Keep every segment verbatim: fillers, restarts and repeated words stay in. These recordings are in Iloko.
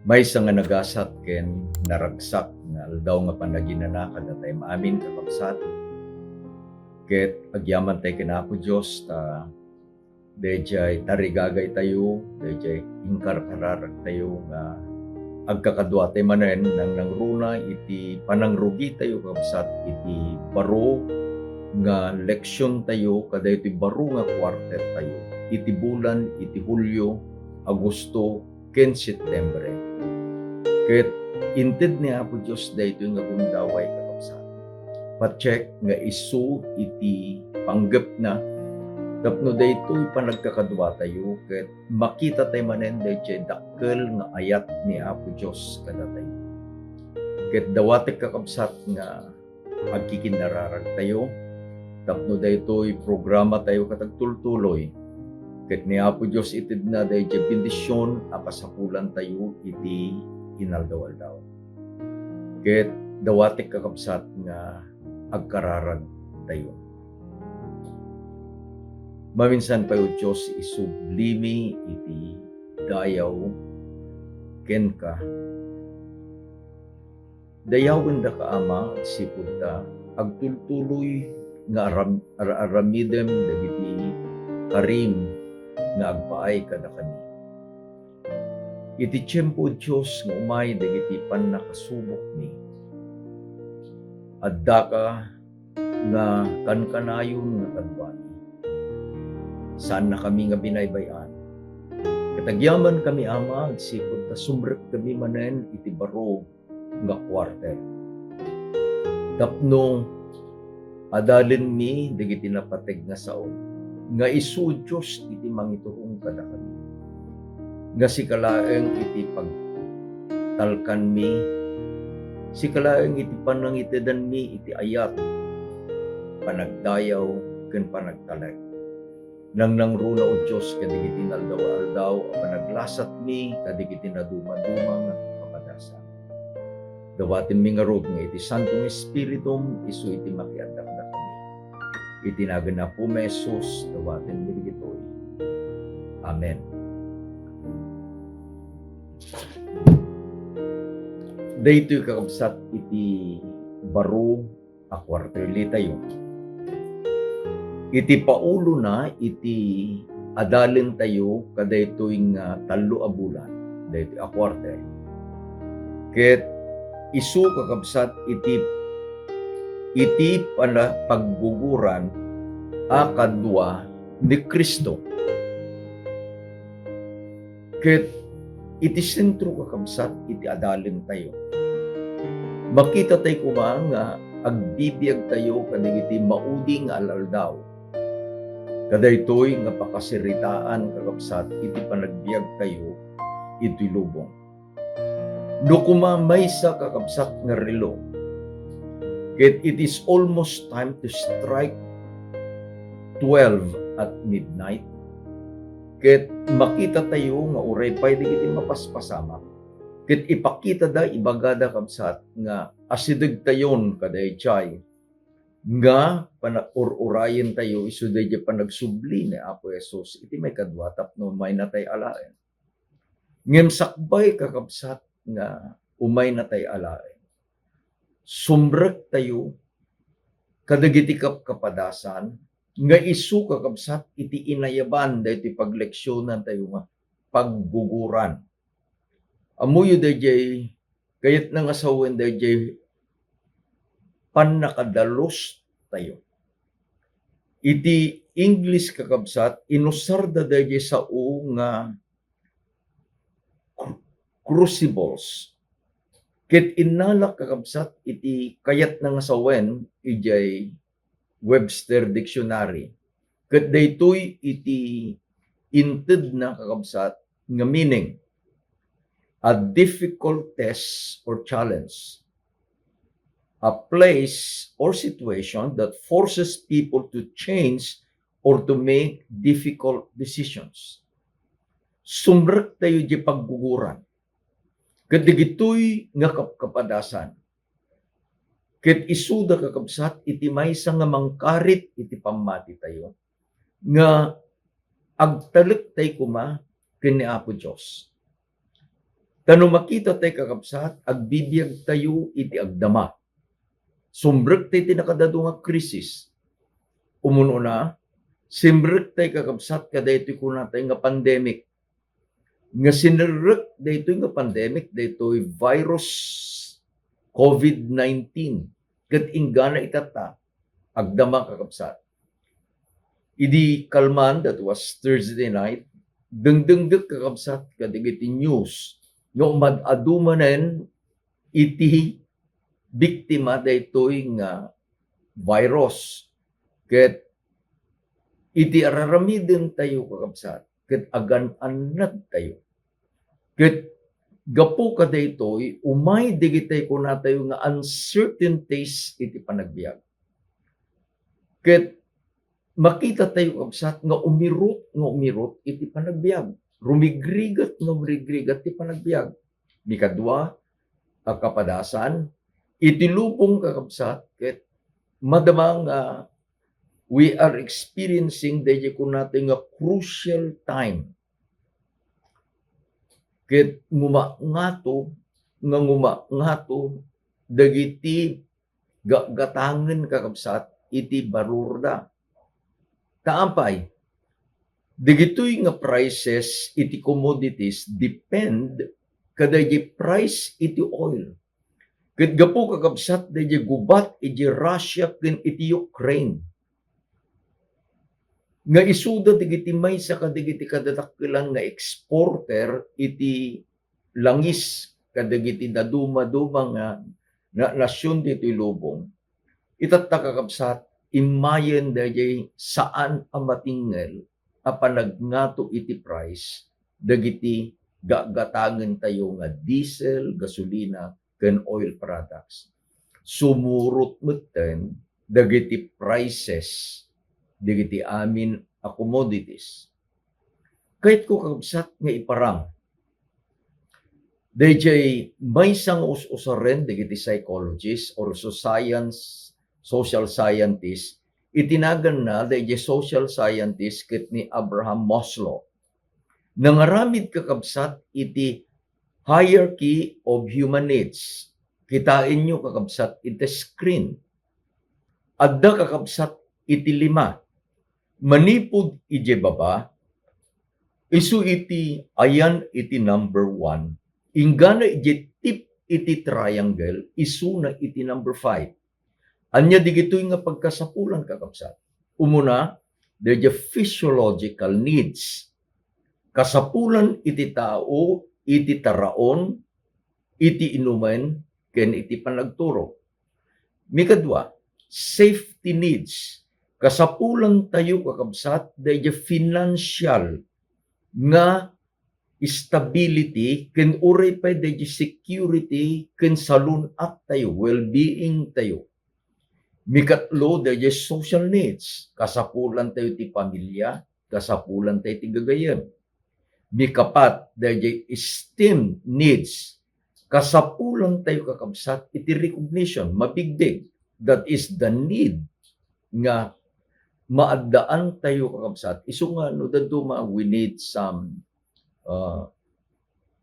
Maysa nga nagasat ken naragsak nga aldaw nga panaginana kadatayo amin, kakabsat. Ket agyaman tayo ken Apo Dios ta daydiay tarigagay tayo, daydiay inkarkararag tayo nga agkakadua tayo manen nangnangruna iti panangrugi tayo, kakabsat, iti baro nga leksion tayo kadaytoy baro nga quarter tayo iti bulan iti Hulio, Agosto, ken Septembre. Ket inted ni Apo Dios daytoy nga gundaway, kakabsat. Patiek nga isu iti panggepna tapno daytoy panagkakadua tayo ket makita tayo manen daydiay dakkel nga ayat ni Apo Dios kadatayo. Ket dawatek, kakabsat, nga agkikinnararag tayo tapno daytoy programa tayo ket agtultuloy. Ket ni Apo Dios itedna daydiay bendision a kasapulan tayo iti inaldaw-aldaw. Ket dawatek, kakabsat, nga agkararag tayo. Maminsan pay, O Dios, isublimi iti dayaw kenka. Dayawendaka, Ama, agsipud ta agtultuloy nga aram-, ar-aramidem dagiti karim nga agpaay kadakami. Iti tiempo, Dios, nga umay dagiti pannakasubokmi, addaka nga kankanayon nga kaduami. Saannakami nga binaybay-an. Ket agyamankami, Ama, agsipud ta sumrekkami manen iti baro nga quarter tapno adalenmi dagiti napateg nga sao nga isu, Dios, iti mangiturong kadakami, nga sika laeng iti pagtalkanmi, sika laeng iti panangitedanmi iti ayat, panagdayaw, ken panagtalek. Nangnangruna, O Dios, kadagiti inaldaw-aldaw a panaglasatmi kadagiti nadumaduma nga kapadasan. Dawatenmi ngarud nga iti Santo nga Espiritum isu iti makiadda kadakami. Iti nagan ni Apomi Jesus, dawatenmi dagitoy. Amen. Daytoy, kakabsat, iti baro a quarterly tayo. Iti paulona iti adalen tayo kadaytoy nga tallo a bulan, daytoy a quarter. Ket isu, kakabsat, iti, iti pala-, pagguguran a kadua ni Cristo. Ket iti sentro, kakabsat, iti adalen tayo. Makita tayo koma nga agbibiag tayo kadagiti maudi nga al-aldaw. Kadaytoy nga pakasaritaan, kakabsat, iti panagbiag tayo iti lubong. No koma maysa, kakabsat, nga relo, ket it is almost time to strike twelve at midnight, ket makita tayo nga uray pay dagiti mapaspasamak, ket ipakitada, ibagada, kabsat, nga asidegtayon kadaydiay nga panag-ur-urayen tayo isu daydiay panagsubli ni Apo Jesus iti maikadua tapno umayna tay alaen. Ngem sakbay, kakabsat, nga umayna tay alaen, sumrek tayo kadagiti kapkapadasan nga isu, kakabsat, iti inayaban daytoy pagleksionan tayo nga pagguguran. Ammoyo daydiay kayatna nga sawen daydiay pannakadalus tayo. Iti English, kakabsat, inusarda daydiay sao nga cru-, crucibles. Ket innalak, kakabsat, iti kayatna nga sawen idiay Webster Dictionary. Ket daytoy iti intedna, kakabsat, nga meaning: a difficult test or challenge, a place or situation that forces people to change or to make difficult decisions. Sumrek tayo di pagguguran ket dagitoy nga kapkapadasan. Ket isuda, kakabsat, iti maysa nga mangkarit iti pammati tayo nga agtalek tay koma ken ni Apo Dios. Ta no makita tay, kakabsat, agbibiag tayo iti agdama. Sumrek tay ti nakadadu nga krisis. Umununa, simrek tay, kakabsat, kadaytoy kunatay nga pandemic. Nga sinerrek daytoy nga pandemic, daytoy virus covid nineteen, ket inggana itatta, agdama, kakabsat. Idi kalman, that was Thursday night, dengdengdek, kakabsat, kadagiti news nga umad-adu manen iti biktima daytoy nga virus. Ket iti araramiden tayo, kakabsat, ket agan-annad tayo. Ket gapu kadaytoy, umay dagitay kunatayo nga uncertainties iti panagbiag. Ket makita tayo, kabsat, nga umirot, nga umirot iti panagbiag. Rumigrigat nga rumigrigat ti panagbiag. Mikadua a kapadasan, iti lubong, kakabsat, ket madama nga we are experiencing, daydi kunatayo nga crucial time. Ket ngumangato, nga ngumangato dagiti ga-, gatangen, kakabsat, iti barurda. Ta apay, dagitoy nga prices iti commodities depend kadaydi price iti oil. Ket gapu, kakabsat, daydi gubat iti Russia ken iti Ukraine, nga isuda dagiti maysa kadagiti kadadakkelan nga exporter iti langis kadagiti dadumaduma nga na-, nasion ditoy lubong. Itatta, kakabsat, immayen daydi saan a matingngel a panagngato iti price dagiti gagatangentayo nga diesel, gasolina, ken oil products. Sumurot metten dagiti prices dagiti amin a commodities. Kayatko, kakabsat, nga iparang dayjay maysa nga us-usaren dagiti psychologist or so science, social scientist, iti naganna dayjay social scientist ket ni Abraham Maslow. Nangaramid, kakabsat, iti hierarchy of human needs. Kitaenyo, kakabsat, iti screen. Adda, kakabsat, iti lima. Manipud iti baba, isu iti ayan iti number one. Inggana iti tip iti triangle, isuna iti number five. Ania dagitoy nga pagkasapulan, kakabsat? Umuna, daydi physiological needs. Kasapulan iti tao iti taraon, iti inumen, ken iti panagturog. Mikadua, safety needs. Kasapulan tayo, kakabsat, daydi financial nga stability, ken uray pay daydi security ken salun-at tayo, well-being tayo. Mikatlo, daydi social needs. Kasapulan tayo ti pamilya, kasapulan tayo ti gagayyem. Mikapat, daydi esteem needs. Kasapulan tayo, kakabsat, iti recognition, mabigdig. That is the need nga maaddaan tayo, kakabsat. Isu nga no dadduma, we need some, uh,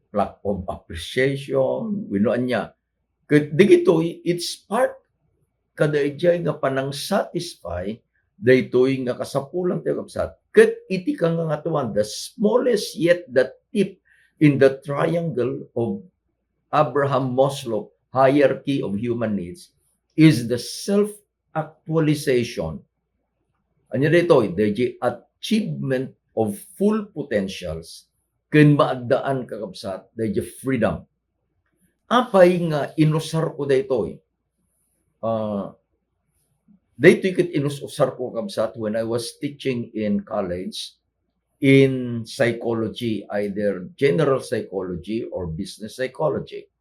plaque of appreciation, wenno ania. Ket dagitoy, it's part kadaydiay nga panang-satisfy daytoy nga kasapulan tayo, kabsat. Ket iti kangangatuan, the smallest yet the tip in the triangle of Abraham Maslow hierarchy of human needs is the self-actualization. Ania daytoy? Daydi achievement of full potentials ken maaddaan, kakabsat, daydi freedom. Apay nga inusarko daytoy? Ah, daytoy ket inus-usarko, kabsat, when I was teaching in college in psychology, either general psychology or business psychology.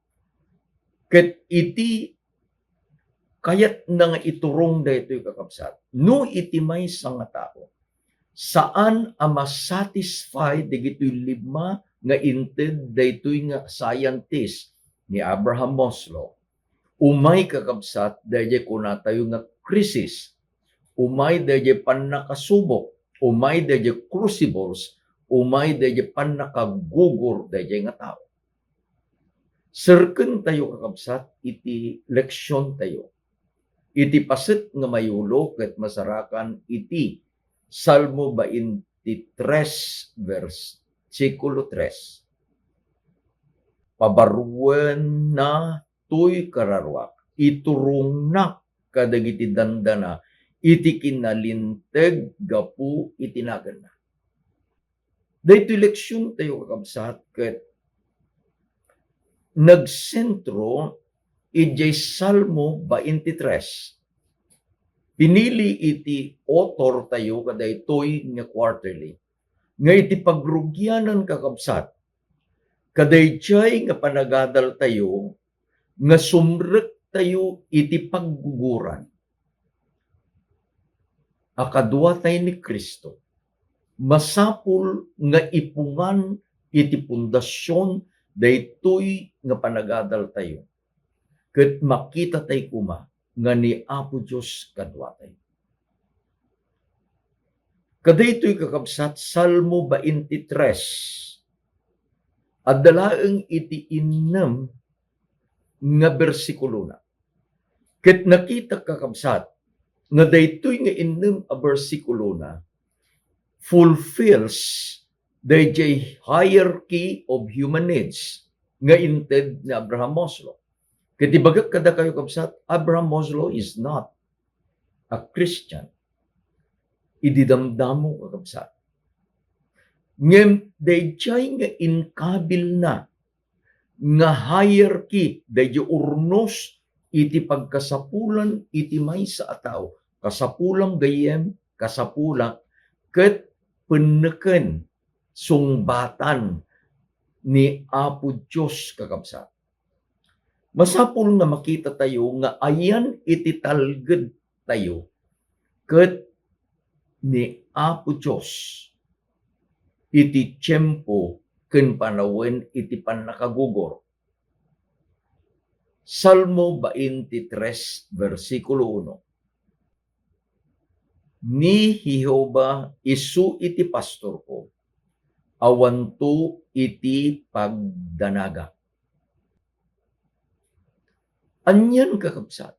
Ket iti kayatna nga iturong daytoy, kakabsat, no iti maysa nga tao saan a masatisfy dagitoy lima nga inted daytoy nga scientist ni Abraham Maslow, umay, kakabsat, daydiay kunatayo nga krisis, umay daydiay pannakasubok, umay daydiay crucibles, umay daydiay pannakagugur daydiay nga tao. Serkentayo, kakabsat, iti leksiontayo. Iti paset nga mayulo ket masarakan iti Salmo baintitres, bersikulo tres. Pabaruenna toy kararuak, iturongnak kadagiti dandana iti kinalinteg gapu iti naganna. Daytoy leksiontayo, kakabsat, ket nagsentro idiay Salmo baintitres. Pinili iti author tayo kadaytoy nga quarterly nga iti pagrugianan, kakabsat, kadaydiay nga panagadaltayo nga sumrektayo iti pagguguran a kaduatay ni Cristo. Masapul nga ipungan iti pundasyon daytoy nga panagadaltayo, ket makitatay koma nga ni Apo Dios kaduatay. Kadaytoy, kakabsat, Salmo baintitres. Adda laeng iti innem nga bersikulona. Ket nakita, kakabsat, nga daytoy nga innem a bersikulona fulfills dayjay hierarchy of human needs nga inted ni Abraham Maslow. Ket ibagak kadakayo, kabsat, Abraham Maslow is not a Christian. Idi damdamo, kakabsat. Ngem dayjay nga inkabilna nga hierarchy, dayjay urnos iti pagkasapulan iti maysa a tao. Kasapulam gayyem, kasapulak, ket penneken, sungbatan ni Apo Dios, kakabsat. Masapul nga makitatayo nga ayan iti talgedtayo ket ni Apo Dios iti tiempo ken panawen iti pannakagugor. Salmo baintitres, bersikulo uno. Ni Jehova isu iti pastorko, awanto iti pagdanagak. Anian, kakabsat?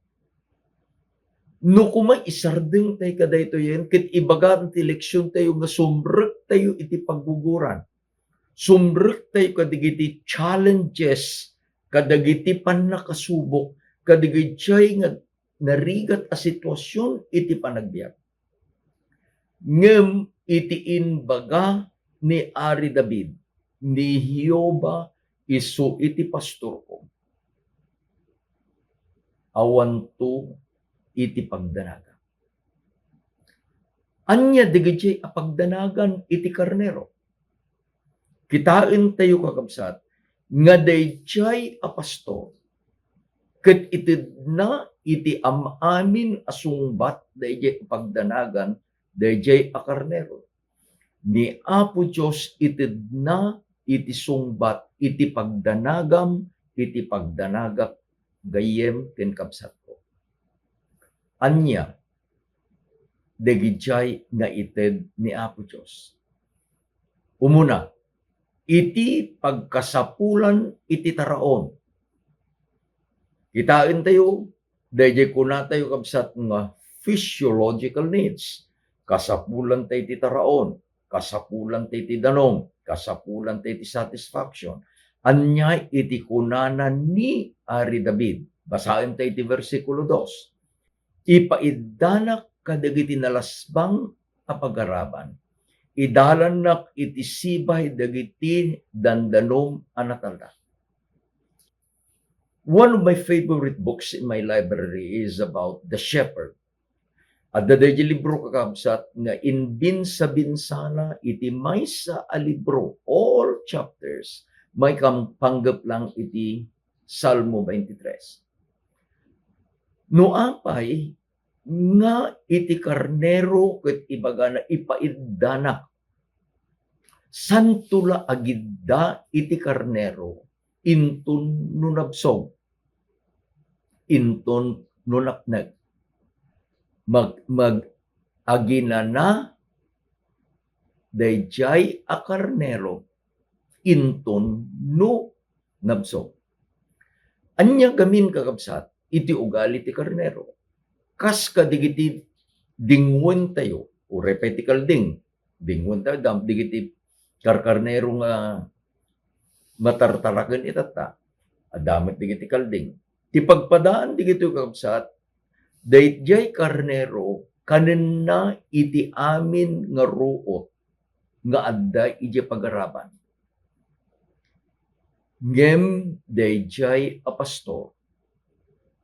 No koma isardengtay kadaytoyen ket ibaga ti leksiontayo nga sumrektayo iti pagguguran, sumrektayo kadagiti challenges, kadagiti pannakasubok, kadagiti nga narigat a sitwasyon iti panagbiag. Ngem iti imbaga ni Ari David, "Ni Jehova isu iti pastorko, awanto iti pagdanagak." Ania dagiti a pagdanagan iti karnero? Kitaentayo, kakabsat, nga daydiay a pastor ket itedna iti am-amin a sungbat daydiay a pagdanagan daydiay a karnero. Ni Apo Dios itedna iti sungbat iti pagdanagam, iti pagdanagak, gayyem ken kabsatko. Ania dagijay nga ited ni Apo Dios? Umuna, iti pagkasapulan iti taraon. Kitaentayo, dayjay kunatayo, kabsat, nga physiological needs. Kasapulanta iti taraon, kasapulanta iti danum, kasapulanta iti satisfaction. Ania iti kunana ni Ari David? Basaenta iti bersikulo dos. Ipaiddanak kadagiti nalasbang a pagaraban. Idalannak iti sibay dagiti dandanum a natalna. One of my favorite books in my library is about the shepherd. Adda daydi libro, kakabsat, nga inbinsa-binsana iti maysa a libro, all chapters, maipanggep lang iti Salmo twenty-three. No apay nga iti karnero ket ibagana, ipaiddanak, santo la agidda iti karnero inton no nabsog, inton no napneg. Mag-, mag-, aginana dayjay a karnero inton no nabsog. Ania gamin, kakabsat, iti ugali ti karnero? Kas kadagiti dingwentayo, uray pay ti kalding, dingwentayo, dam-, dagiti karkarnero nga matartaraken itatta, adda met dagiti kalding. Ti pagpadaan dagitoy, kakabsat, daydiay karnero kanenna iti amin nga ruot nga adda idiay pagaraban. Ngem daydiay a pastor,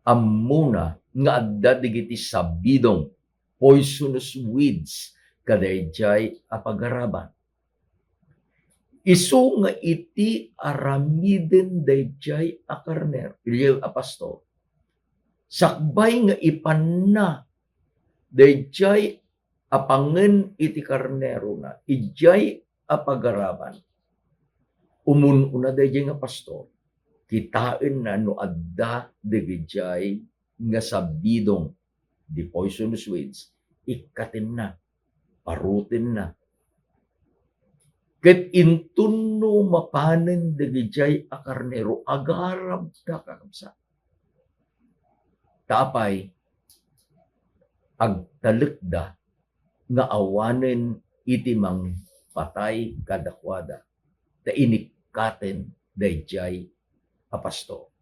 ammona nga adda dagiti sabidong, poisonous weeds, kadaydiay a pagaraban. Isu nga iti aramiden daydiay a karnero, daydiay a pastor, sakbay nga ipanna daydiay a pangen iti karnerona idiay a pagaraban, umun-una daydiay nga pastor, kitaenna no adda dagijay nga sabidong, the poisonous weeds, ikkatenna, parutenna. Ket inton no mapanen dagijay a karnero, agarabda, kakabsat. Ta apay, agtalekda nga awanen iti mangpatay kadakuada, ta inikkaten daydiay a pastor.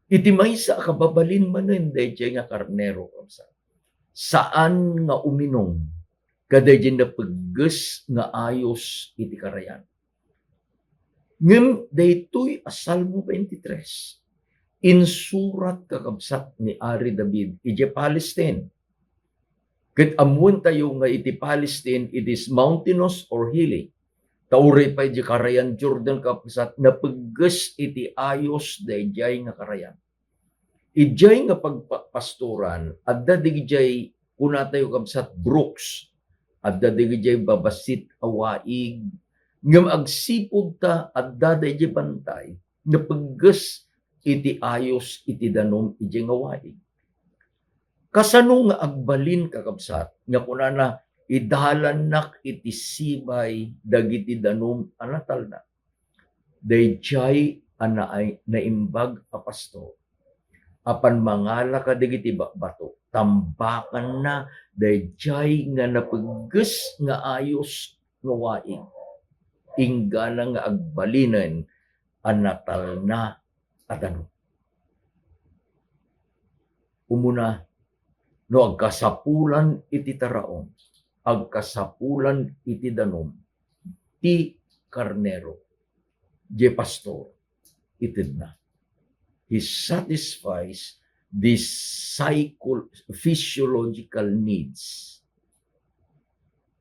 Iti maysa a kababalin manen daydiay nga karnero, kabsat, saan nga uminum kadaydiay napegges nga ayos iti karayan. Ngem daytoy a Salmo twenty-three, insurat, kakabsat, ni Ari David idiay Palestine. Ket ammoentayo nga iti Palestine, it is mountainous or hilly. Ta uray pay idiay karayan Jordan, kakabsat, napegges iti ayos daydiay nga karayan. Idiay nga pagpapastoran, adda dagijay kunatayo, kabsat, brooks, adda dagijay babassit a waig, ngem agsipud ta adda dayjay bantay, napegges iti ayos iti danum idiay nga waig. Kasano nga agbalin, kakabsat, nga kunana, "Idalannak iti sibay dagiti danum a natalna"? Dayjay a naay-, naimbag a pastor, apan mangala kadagiti ba-, bato, tambakanna dayjay nga napegges nga ayos nga waig, inggana nga agbalinen a natalna a danum. Umuna, no agkasapulan iti taraon, agkasapulan iti danum ti karnero, diay pastor, itedna. He satisfies the psycho-, physiological needs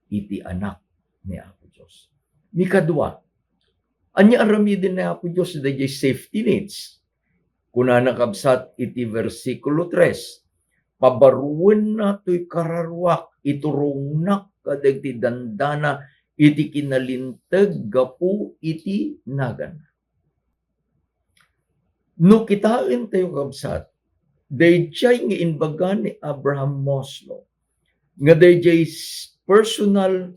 iti anak ni Apo Dios. Ikadua, ania aramiden ni Apo Dios dayjay safety needs? Kunana, kabsat, iti bersikulo tres, "Pabaruenna toy kararuak, iturongnak kadagiti dandana iti kinalinteg gapu iti naganna." No kitaentayo, kabsat, dayjay nga imbaga ni Abraham Maslow nga dayjay s-, personal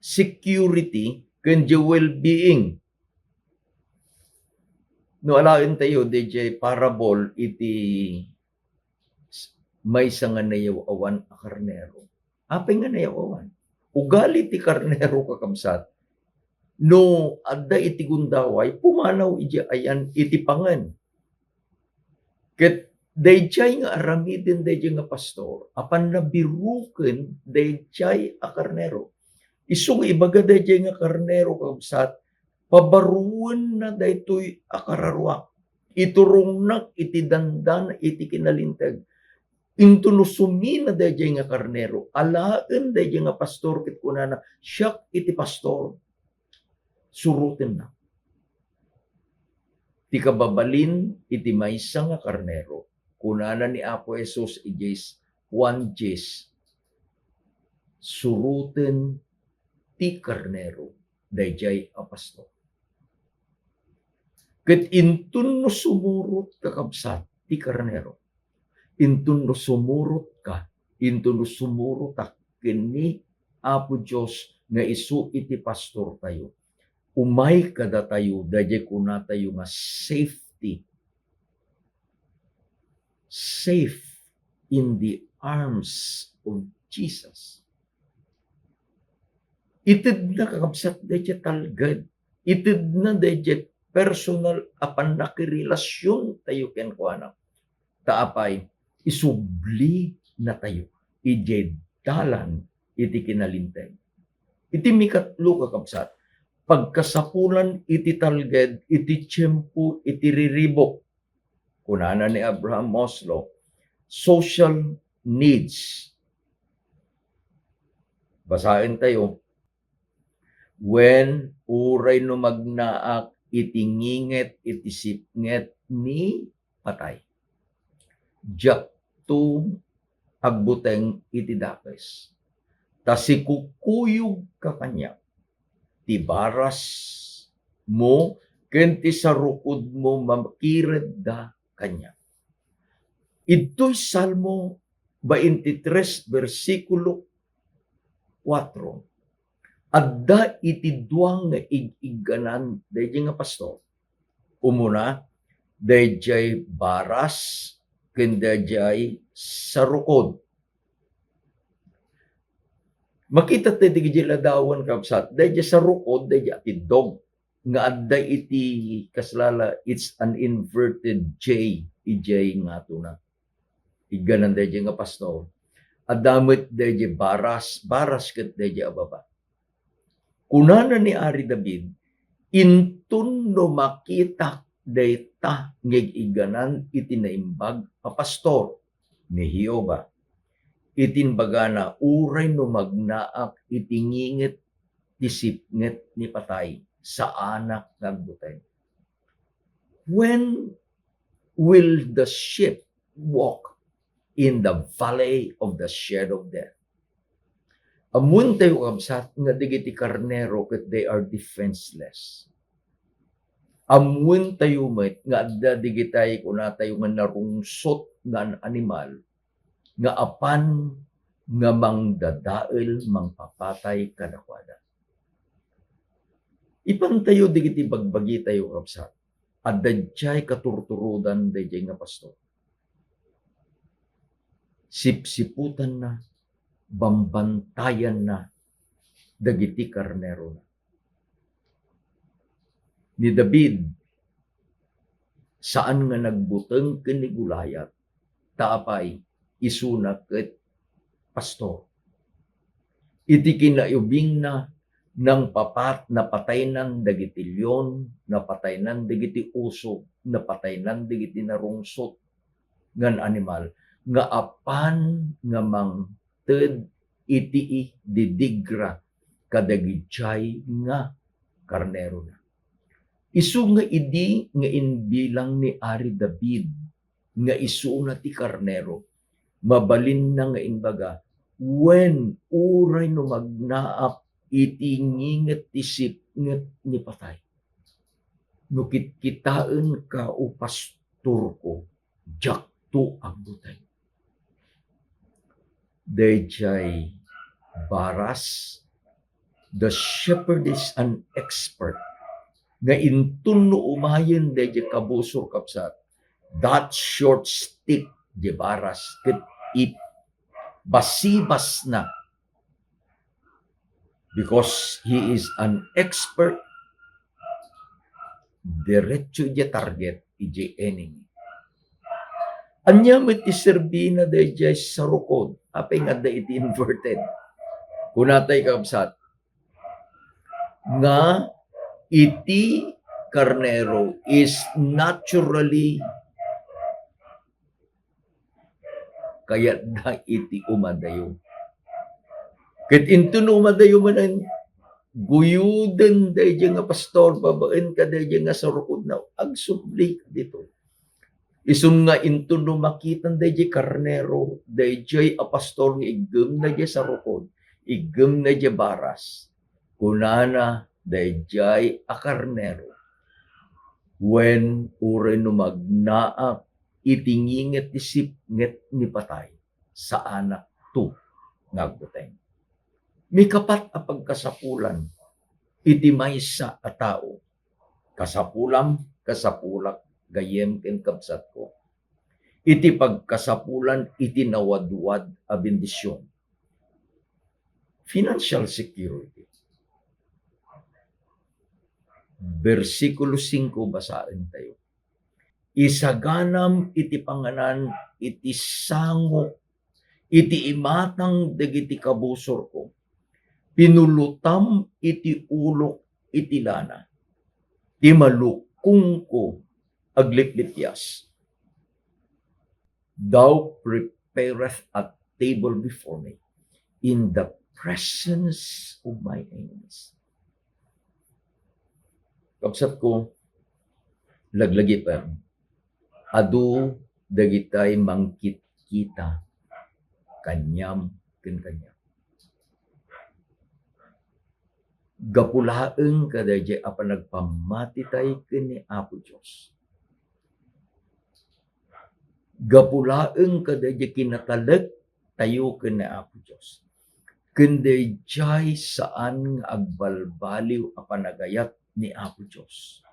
security ken diay well-being. No alaentayo dayjay parable iti s-, maysa nga nayaw-awan a karnero. Apay nga nayaw-awan? Ugali ti karnero, kakabsat, no adda iti gundaway, pumanaw idiay ayan iti pangen. Ket dayjay nga aramiden dayjay nga pastor, apan nabiruken dayjay a karnero. Isu nga ibaga dayjay nga karnero, kabsat, "Pabaruenna daytoy a kararuak. Iturongnak iti dandana iti kinalinteg." Inton no sumina dayjay nga karnero, alaen dayjay nga pastor ket kunana, "Siak iti pastor." Surotenna. Ti kababalin iti maysa nga karnero, kunana ni Apo Jesus idiay Juan dies, "Suroten ti karnero dayjay a pastor." Ket inton no sumurot, kakabsat, ti karnero, inton no sumurotka, inton no sumurotak ken ni Apo Dios nga isu iti pastortayo, umay kadatayo dayjay kunatayo nga safety safe in the arms of Jesus. Itedna, kakabsat, daydiay talged. Itedna daydiay personal a pannakirelasiontayo kenkuana. Ta apay, isublina tayo idiay dalan iti kinalinteg. Iti mikatlo, kakabsat, pagkasapulan iti talged, iti tiempo, iti riribuk. Kunana ni Abraham Maslow, social needs. Basaentayo, "Wen uray no magnaak iti nginget iti sipnget ni patay, diakto agbuteng iti dakes, ta sikukuyogka kaniak, ti barasmo ken ti sarukodmo makiredda kaniak." Idtoy Salmo twenty-three, bersikulo kuatro, adda iti dua nga ig-igganan daydiay nga pastor. Umuna, daydiay baras ken daydiay sarukod. Makita tayo dagiti ladawan, kabsat, daydiay sarukod, daydiay atiddog nga adda iti kaslala, it's an inverted J, idiay ngatona. Igganan daydiay nga pastor. Adda met daydiay baras, baras ket daydiay a baba. Kunana ni Ari David, "Inton no makitak dayta nga ig-igganan iti naimbag a pastor ni Jehovah, iti imbagana, uray no magnaak iti nginget ti sipnget ni patay, saanak nga agbuteng." When will the sheep walk in the valley of the shadow of death? Ammoentayo, kabsat, nga dagiti karnero ket they are defenseless. Ammoentayo met nga adda dagiti kunatayo nga narungsot nga animal nga apan nga mangdadael, mangpapatay kadakuada. Ipantayo dagiti bagbagitayo, kabsat. Adda diay katurturodan daydiay nga pastor. Sipsiputanna, bambantayanna dagiti karnerona. Ni David, saan nga nagbuteng ken ni Goliat, ta apay, isuna ket pastor. Iti kinaubingna, nangpapat-, napataynan dagiti leon, napataynan dagiti oso, napataynan dagiti narungsot ngan animal nga apan nga mangted iti didigra kadagijay nga karnerona. Isu nga idi nga imbilang ni Ari David nga isuna ti karnero, mabalinna nga imbaga, "Wen uray no magnaak iti nginget ti sipnget ni patay, no kitkitaenka, o pastorko, diakto agbuteng." Daydiay baras, the shepherd is an expert. Nga inton no umayen daydiay kabusor, kabsat, that short stick, di baras, ket ipasibasna. Because he is an expert, diretso idiay target, idiay enemy. Ania met ti serbina daydiay sarukod? Apay nga adda iti inverted? Kunatay, kabsat, nga iti karnero is naturally kayatda iti umadayo. Ket inton umadayo manen, guyoden daydiay nga pastor babaen kadaydiay nga sarukodna, agsubli ditoy. Isun nga inton no makitan daydiay karnero, daydiay a pastor nga iggemna diay sarukod, iggemna diay baras, kunana daydiay a karnero, "Wen uray no magnaak iti nginget ti sipnget ni patay, saanakto nga agbuteng." Mikapat a pagkasapulan iti maysa a tao, kasapulam, kasapulak, gayyem ken kabsatko, iti pagkasapulan iti nawadwad a bendision. Financial security. Bersikulo singko, basaentayo. Isaganam iti panganan iti sangok iti imatang dagiti kabusorko. Pinulotam iti ulok iti lana. Ti malukongko agliplikpias. Thou preparest a table before me in the presence of my enemies. Kabsatko, laglagipen, adu dagitay mangkitkita kaniam ken kaniak. Gapu laeng kadaydiay a panagpammatitayo ken ni Apo Dios. Gapu laeng kadaydiay kinatalektayo ken ni Apo Dios. Ken daydiay saan nga agbalbaliw a panagayat ni Apo Dios.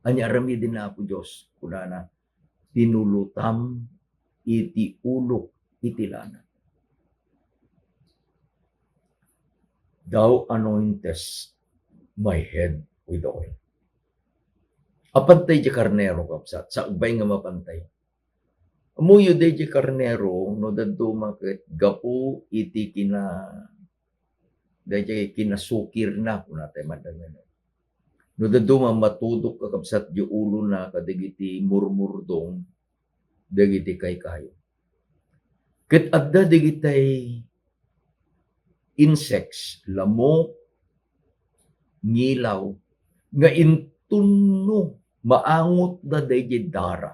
Ania aramiden ni Apo Dios? Kunana, "Pinulotam iti ulok iti lana." Thou anointest my head with oil. Apantay di karnero, kabsat, sakbay nga mapantay. Ammoyo, daydiay karnero, no dadduma ket gapu iti kina-, daydiay kinasukirna, kunatay maddangan. No dadduma matudok, kakabsat, di ulona kadagiti murmurdong dagiti kaykayo. Ket adda dagitay insects, lamok, ngilaw, nga inton no maangotda daydiay dara,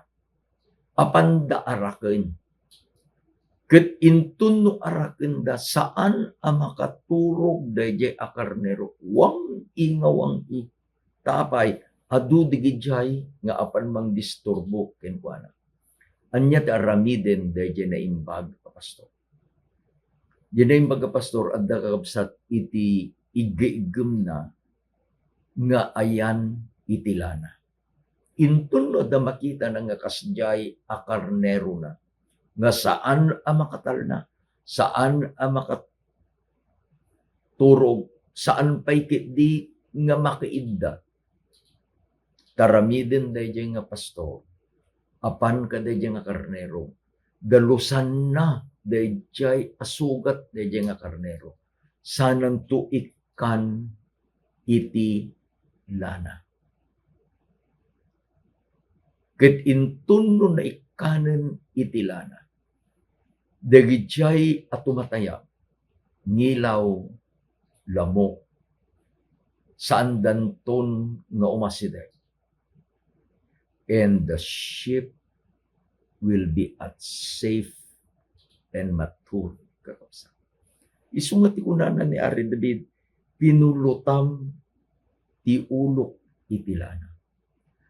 apanda araken. Ket inton no arakenda, saan a makaturog daydiay a karnero, wang-i nga wang-i. Ta apay, adu dagidiay nga apan mangdisturbo kenkuana. Ania ti aramiden daydiay naimbag a pastor? Diay naimbag a pastor, adda, kakabsat, iti igga-iggemna nga ayan iti lana. Inton no adda makitana nga kasdiay a karnerona, nga saan a makatalna, saan a makaturog, saan pay ketdi nga makaidda. Ta aramiden daydiay nga pastor, apan kadaydiay nga karnero, dalusanna daydiay a sugat daydiay nga karnero, sananto ikkan iti lana. Ket inton no naikkanen iti lana, dagidiay a tumatayab, ngilaw, lamok, saandanton nga umasideg. And the sheep will be at safe and mature, kakabsat. Isu nga ti kunana ni Ari David, "Pinulotam ti ulok iti lana."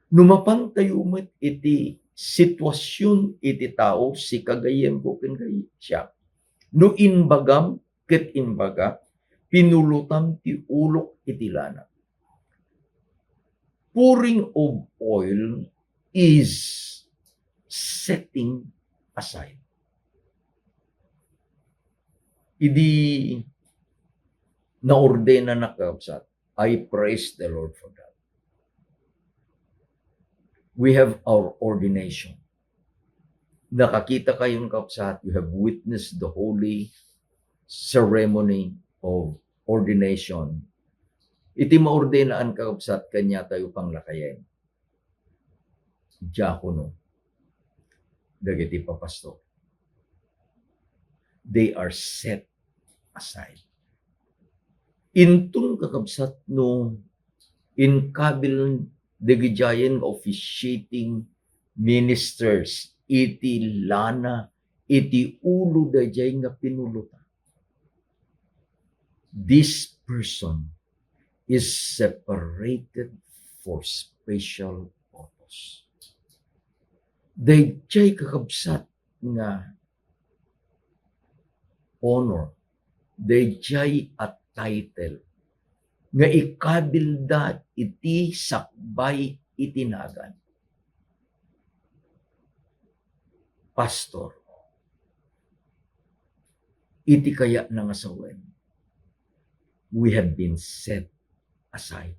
No mapantayo met iti situasion iti tao, sika gayyemko ken gay-, siak, no imbagam ket imbaga, "Pinulotam ti ulok iti lana." Pouring of oil is setting aside. Idi naordenanak, kakabsat, I praise the Lord for that. We have our ordination. Nakakita kayon, kakabsat, you have witnessed the holy ceremony of ordination. Iti maordenaan, kakabsat, kaniatayo panglakayen. Diakono, dagiti papastor. They are set aside. Inton, kakabsat, no inkabil dagidiayen nga officiating ministers iti lana, iti ulo daydiay nga pinulotan, this person is separated for special purpose. Daydiay, kakabsat, nga honor, daydiay a title nga ikabilda iti sakbay iti nagan. pastor, iti kayatna nga sawen, we have been set aside.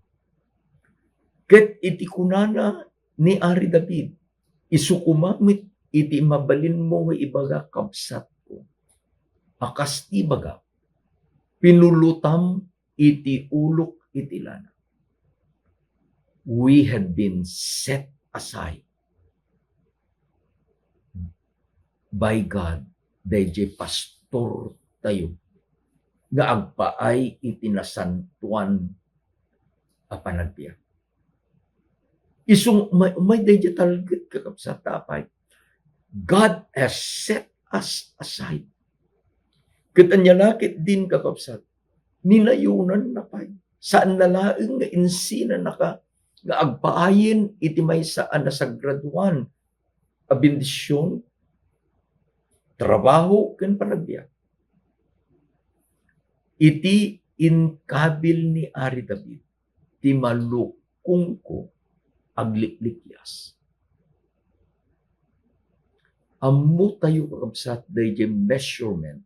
Ket iti kunana ni Ari David, isu koma met iti mabalinmo nga ibaga, kabsatko, a kas ti ibaga, pinulotam iti ulok iti lana. We have been set aside by God dayjay pastor tayo nga agpaay iti nasantoan a panagbiag. Isu nga umay, umay dayjay talged, kakabsat, ta apay? God has set us aside. Ket ania la ketdin, kakabsat? Ninayonanna pay. Saanna laeng nga insinanaka nga agpaayen iti maysa a nasagradoan a bendision, trabaho, ken panagbiag. Iti inkabil ni Ari David, ti malukongko agliplipias. Ammo tayo, kakabsat, dayjay measurement,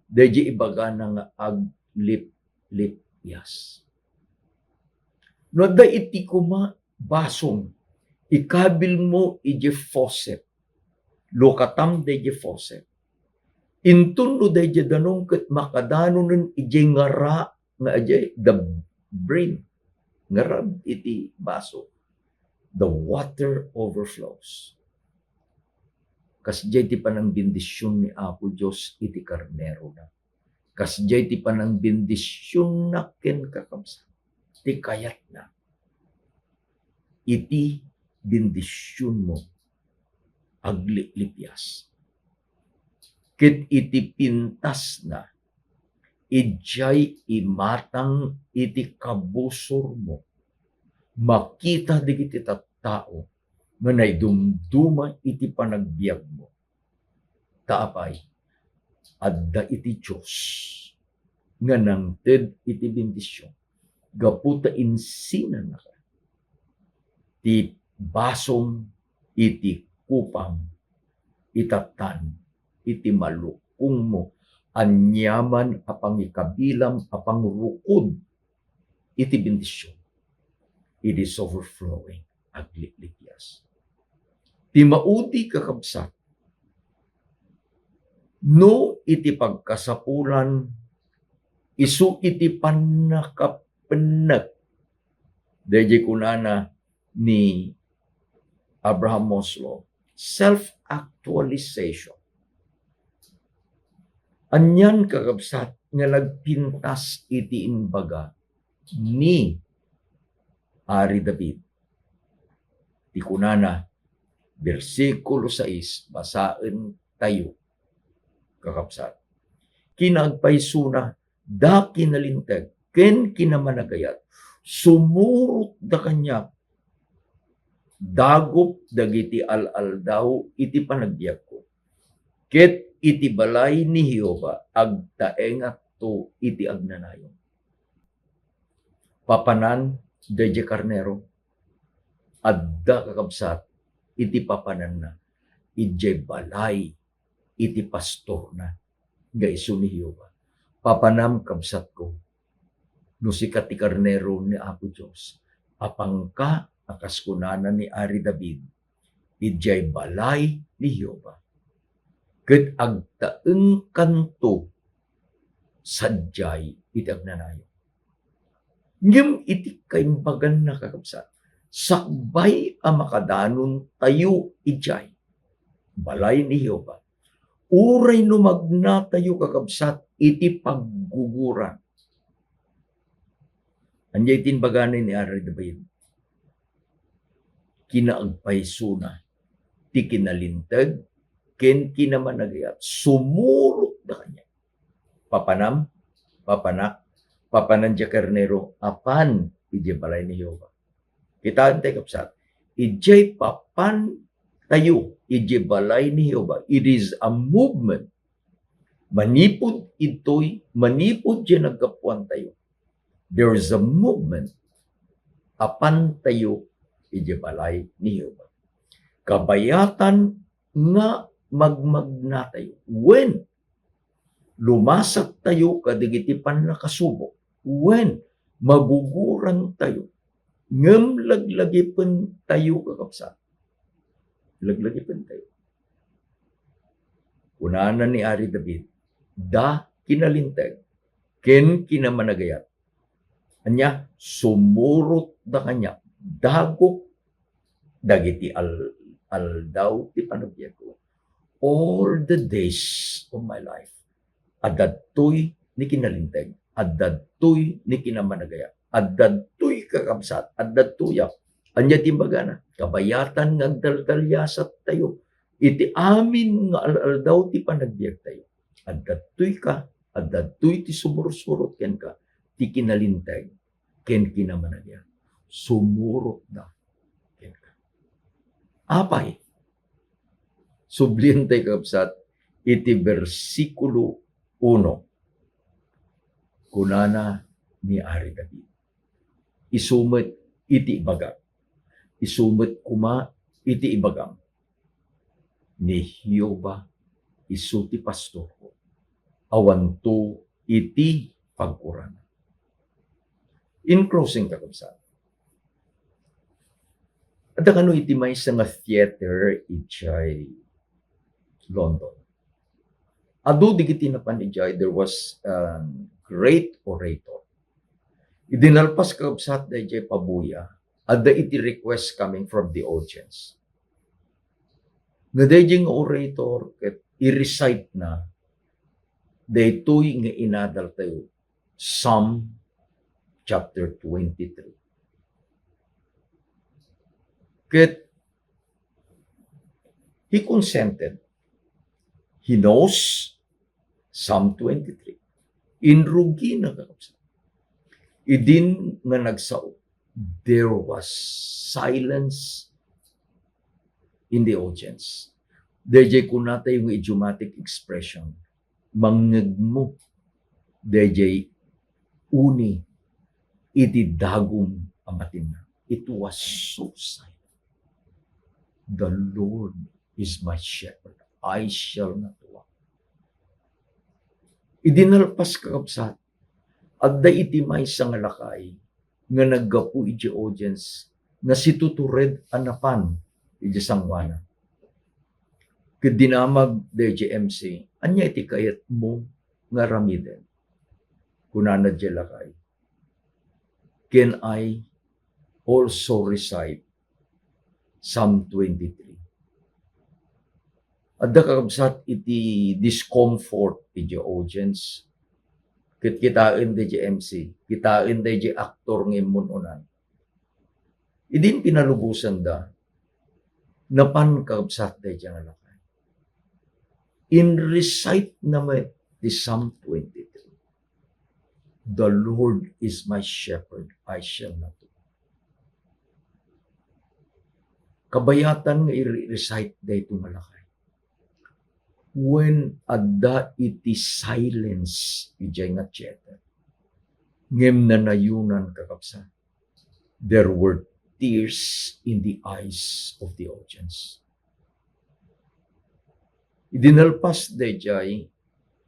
dayjay ibagana nga agliplipias. No adda iti koma basom, ikabil mo idiay faucet, lukatam dayjay faucet. Inton no dayjay danum ket makadanonen idiay ngara nga idiay, the brim, ngarab iti baso, the water overflows. Kasdiay ti panangbendision ni Apo Dios iti karnerona. Kasdiay ti panangbendisionna ken, kakabsat, ti kayatna. Iti bendisionmo agliplipias. Ket iti pintasna, idiay imatang iti kabusormo, makita dagiti tattao nga naidumduma iti panagbiagmo. Ta apay? Adda iti Dios nga nangted iti bendision gapu ta insinanaka ti basom iti kupam, itattan iti malukongmo, aniaman a pangikabilam a pangrukod iti bendision, it is overflowing, agliplipias. Ti maudi, kakabsat, no iti pagkasapulan, isu iti pannakapennek, dayjay kunana ni Abraham Maslow, self-actualization. Anian, kakabsat, nga nagpintas iti imbaga ni Ari David? Ti kunana, bersikulo sais, basaen tayo, kakabsat. Kinaagpaysona, da kinalinteg ken kinamanagayat, sumurotda kaniak dagup dagiti al-aldaw iti panagbiagko. Ket iti balay ni Jehovah, agtaengakto iti agnanayon. Papanan dayjay karnero, adda, kakabsat, iti papananna idiay balay iti pastorna nga isu ni Jehovah. Papanam, kabsatko, no sika ti karnero ni Apo Dios, apanka a kas kunana ni Ari David, idiay balay ni Jehovah, ket agtaengkanto sadiay iti agnanayon. Ngem iti kaimbaganna, kakabsat, sakbay a makadanontayo idiay balay ni Jehovah, uray no magnatayo, kakabsat, iti pagguguran. Ania iti imbagana ni Ari David? Kinaagpaysona ti kinalinteg ken kinamanagayat, sumurotda kaniak. Papanam, papanak, papanan diay karnero a pan idiay balay ni Jehovah. Kitaentayo, kabsat, idiay papantayo idiay balay ni Jehovah, it is a movement. Manipud idtoy, manipud diay naggapuantayo, there is a movement a pantayo idiay balay ni Jehovah. Kabayatan nga magmagnatayo. Wen, lumasaktayo kadagiti pannakasubo. Wen, magugurantayo. Ngem laglagipentayo, kakabsat. Laglagipentayo. Kunana ni Ari David, da kinalinteg ken kinamanagayat. Ania, sumurotda kaniak. Dagok dagiti al-, aldaw ti panagbiagko. All the days of my life, adda ditoy ni kinalinteg, adda ditoy ni kinamanagayat, adda ditoy, kakabsat, adda ditoyak. Ania ti imbagana? Kabayatan nga agdaldaliasattayo iti amin nga al-aldaw ti panagbiagtayo. Adda ditoyka, adda ditoy ti sumursurot kenka, ti kinalinteg ken kinamanagayat. Sumurotda kenka. Apay? Sublientayo, kakabsat, iti bersikulo uno. Kunana ni Ari David, isu met iti ibagak, isu met koma iti ibagam, ni Jehovah isu ti pastorko. Awanto iti pagkuranam. In closing, kakabsat, adda kano iti maysa nga theater idiay London. Adu dagiti napan idiay, there was a great orator. Idi nalpas, kakabsat, daydiay pabuya, adda iti request coming from the audience. Nga daydiay nga orator ket i-recite na daytoy nga inadaltayo, Psalm chapter twenty-three. Ket he consented. He knows Psalm twenty-three. Inrugina, kakabsat. Idin nga nagsao, there was silence in the audience. Daydiay kunatayo nga idiomatic expression, mangngegmo daydiay uni iti dagum a matinna. It was so silent. "The Lord is my shepherd, I shall not want." Idi nalpas, kakabsat, adda iti maysa nga lakay nga naggapu iti audience nga situtured a napan iti sangoanan. Ket dinamag daydiay M C, "Ania iti kayatmo nga aramiden?" Kunana diay lakay, "Can I also recite Psalm twenty-three?" Adda, kakabsat, iti discomfort iti audience. Ket kitaen daydiay M C, kitaen daydiay aktor nga immun-unan. Idin pinalubosanda, napan, kakabsat, daydiay nga lakay. In-recite na met ti Psalm twenty-three. "The Lord is my shepherd, I shall not want." Kabayatan nga i-recite daytoy nga lakay wen adda iti silence idiay nga theater. Ngem nanayonan, kakabsat, there were tears in the eyes of the audience. Idi nalpas daydiay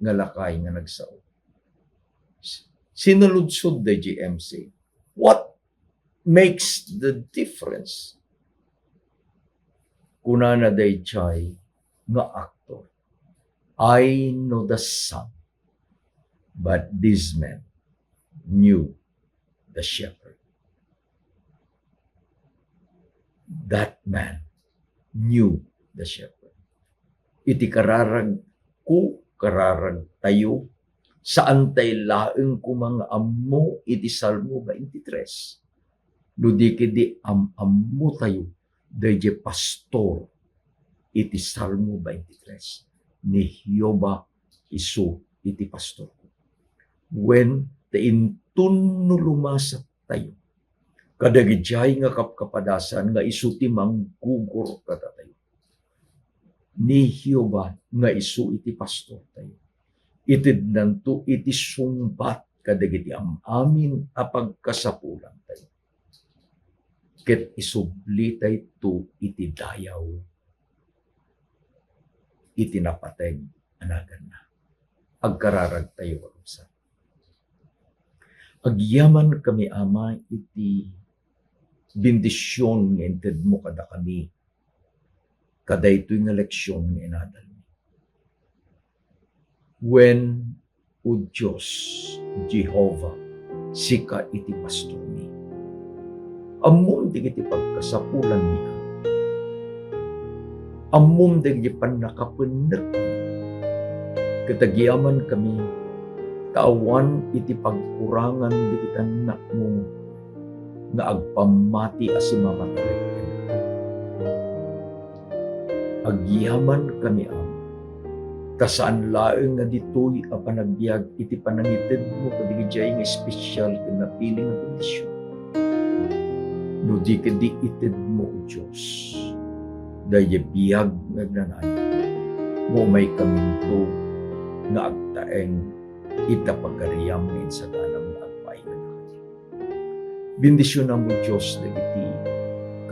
nga lakay nga nagsao, sinaludsod daydiay M C, "What makes the difference?" Kunana daydiay nga aktor, "I know the song, but this man knew the shepherd." That man knew the shepherd. Iti kararagko, kararagtayo, saantay laeng koma nga ammo iti Salmo twenty-three. No di ketdi am-ammotayo daydiay pastor iti Salmo twenty-three, ni Jehovah isu iti pastorko. Wen, ta inton no lumasaktayo kadagidiay nga kapkapadasan nga isu ti mangguguro kadatayo, ni Jehovah nga isu iti pastortayo, itednanto iti sungbat kadagiti am-amin a pagkasapulantayo, ket isublitayto iti dayaw. iti napateg a naganna. Agkararagtayo, kakabsat. Agyamankami, Ama, iti bendision nga intedmo kadakami kadaytoy nga leksion nga inadalmi. Wen, O Dios, Jehovah, sika iti pastormi. Ammom dagiti pagkasapulanmi, Ama. Ammom dagiti pannakapennekmi. Ket agyamankami ta awan iti pagkurangan dagiti annakmo nga agpammati a simamatalek kenka. Agyamankami, Ama, ta saan laeng nga ditoy a panagbiag iti panangitedmo kadagijay nga espesial ken napili nga bendision. No di ketdi itedmo, O Dios, daydiay biag nga agnanayon, nga umaykaminto nga agtaeng ita pagariam nga insaganam nga agpaay kadakayo. Bendisionam, O Dios, dagiti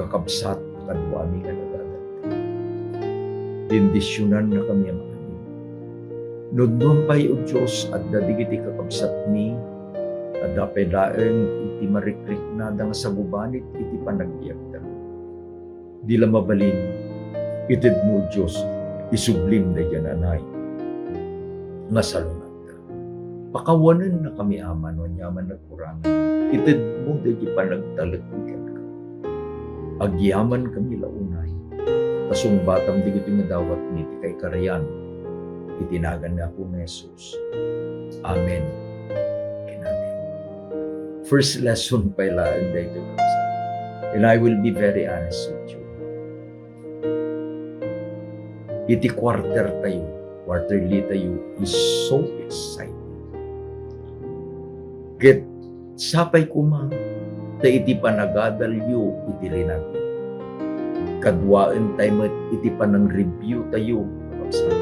kakabsat a kaduami nga nagadalta. Bendisionannakami, Ama. Nudnon pay, O Dios, adda dagiti kakabsatmi, adda pay laeng iti marikriknada nga sagubanit iti panagbiagda. Di la mabalin, itedmo, O Dios, isublim daydiay a naay nga salungatda. Pakawanennakami, Ama, no aniaman nagkurangan. Itedmo daydiay panagtalekmi kenka. Agyamankami la unay, ta sungbatam dagitoy nga dawatmi iti kaikarian. Iti nagan ni Apo nga Jesus. Amen. Amen. First lesson pay laeng daytoy, kakabsat. And I will be very honest with you. Iti quarter tayo, quarterly tayo is so exciting. Ket sapay koma ta iti panagadalyo iti rinatmi, kaduaentayo met iti panang-review tayo, kakabsat.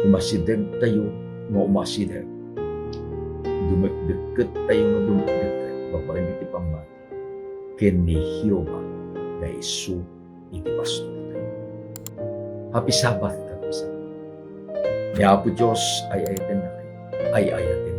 Umasideg tayo nga umasideg. Dumekdekket tayo nga dumekdekket babaen iti pammati ken ni Jehovah nga isu iti pastortayo. Happy Sabbath, kakabsat. Ni Apo Dios, ay-ayatennakayo. Ay-ayaten